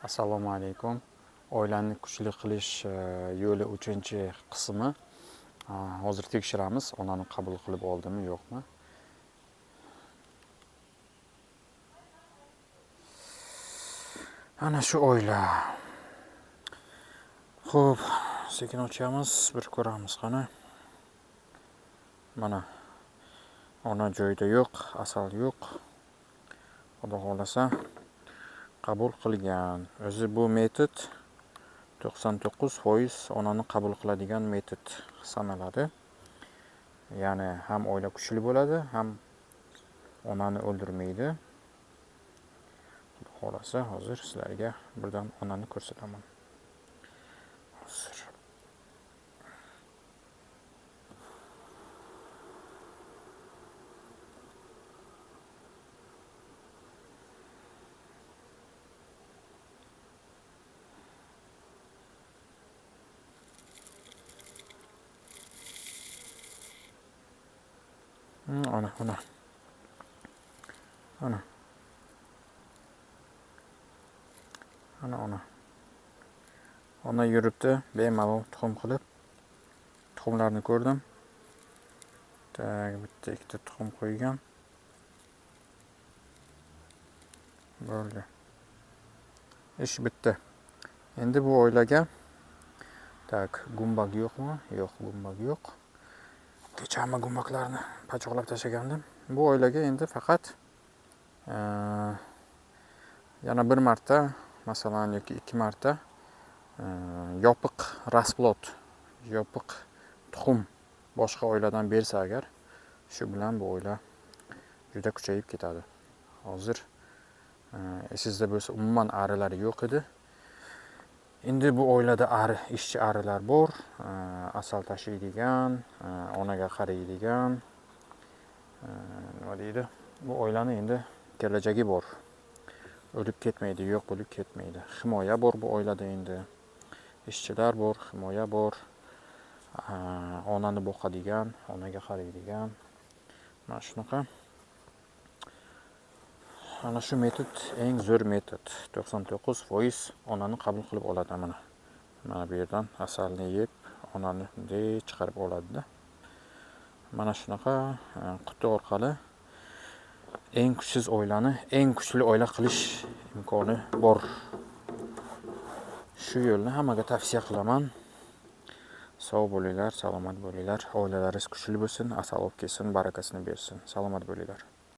Assalomu alaykum. Oilani kuchli qilish yo'li 3-qismi. Hozir tekshiramiz, onani qabul qilib oldimi, yo'qmi? Ana shu oila. Xo'p, sekin ochamiz, bir ko'ramiz qani. Mana ona joyida yo'q, asal yo'q. Xudo xolasa qabul qilgan. O'zi bu metod 99% onani qabul qiladigan metod sanaladi. Ya'ni ham oila kuchli bo'ladi, ham onani o'ldirmaydi. Xudo xolasa hozir sizlarga birdan onani ko'rsataman. Hozir. Ana, ana. Ana. Ana, ana. Ona yuribdi, bemalol tuxum qilib. Tuxumlarni ko'rdim. Tak, bitta, ikkita tuxum qo'ygan. Bo'ldi. Ish bitdi. Endi bu oilaga tak, gumbak yo'qmi? Yo'q, gumbak yo'q. Kecha hamma gumbaklarni pachoqlab tashlagandim. Bu oilaga endi faqat yana bir marta, masalan, yoki ikki marta yopiq rasplot, yopiq tuxum boshqa oiladan bersa agar, shu bilan bu oila juda kuchayib ketadi. Hozir esingizda bo'lsa, umuman arilar yo'q edi. Endi bu oilada ishchi arilar bor, asal tashiydigan, onaga qaraydigan, nima deydi? Bu oilani endi kelajagi bor. O'lib ketmaydi, yo'q bo'lib ketmaydi. Himoya bor bu oilada endi. Ishchilar bor, himoya bor. Onani boqadigan, onaga qaraydigan. Mana shunaqa. Ana shu metod eng zo'r metod. 99% onani qabul qilib oladi mana. Mana bu yerdan asalni yeb, onani bunday chiqarib oladi-da. Mana shunaqa quti orqali eng kuchsiz oilani eng kuchli oila qilish imkoni bor. Shu yo'lni hammaga tavsiya qilaman. Sog' bo'linglar, salomat bo'linglar. Oilalaringiz kuchli bo'lsin, asal olib kelsin, barakasini bersin. Salomat bo'linglar.